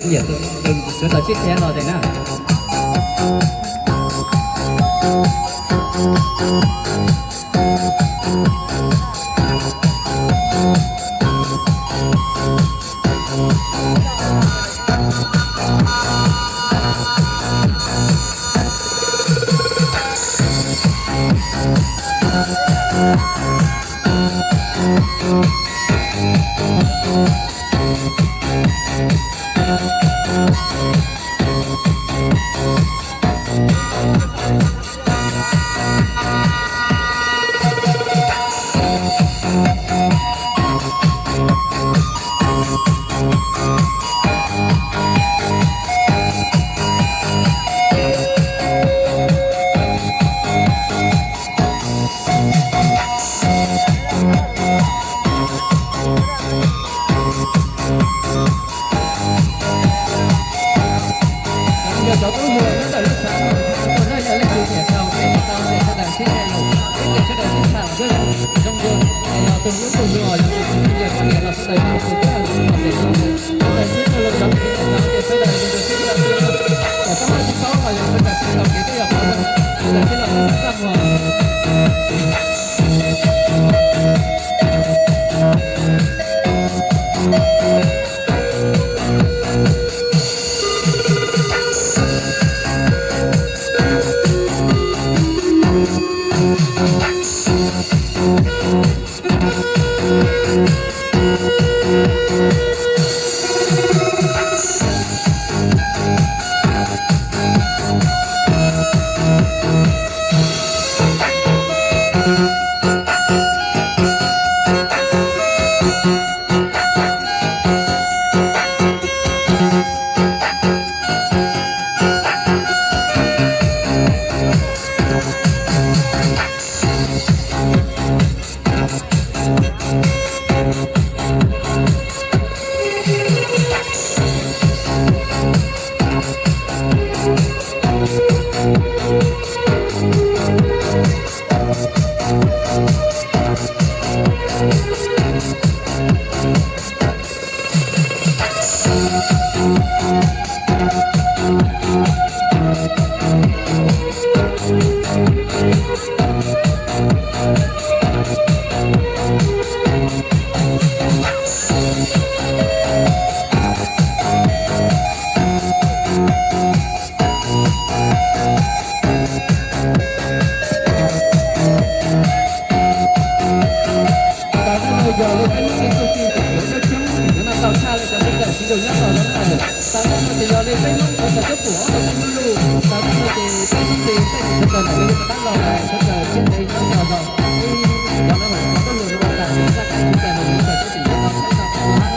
Sawv daws sib qhia los tiag na. Yog cov tub hluas nyob ntawm lub xeev no, tuaj nrog yog leej twg tiam rau peb tau tias sawv daws sib coj los, peb tias sawv daws sib tham zoo zoo, yog tus hlub tus nyoog, yog tus txij yog tus niam los sawv daws yog tus tub tus ntxhais, sawv daws sib coj los cov kwv cov tij tias sawv daws zoo zoo sib coj los, kom txhob muaj tsis paub los yog sawv daws sib tau kev tej yog qhov zoo, sawv daws sib los sib txaj muag. Tau no yog li peb lub neej txuj ci tseem yuav coob coob, yuav noj tau tshaj li cov teb chaws tsis zoo nyob tau no na. Tau no ces yog li peb Hmoob sawv daws cov pum ob tau peb lub lus, tau no ces peb Hmoob li peb sawv daws ntawm no yuav rov qab los lawm, sawv daws siab ntev nyob tau los, ib cov no los cov tuaj lus rau tas zaj kab tsis tas los sawv daws tseem yuav tau tshaj tau tau na.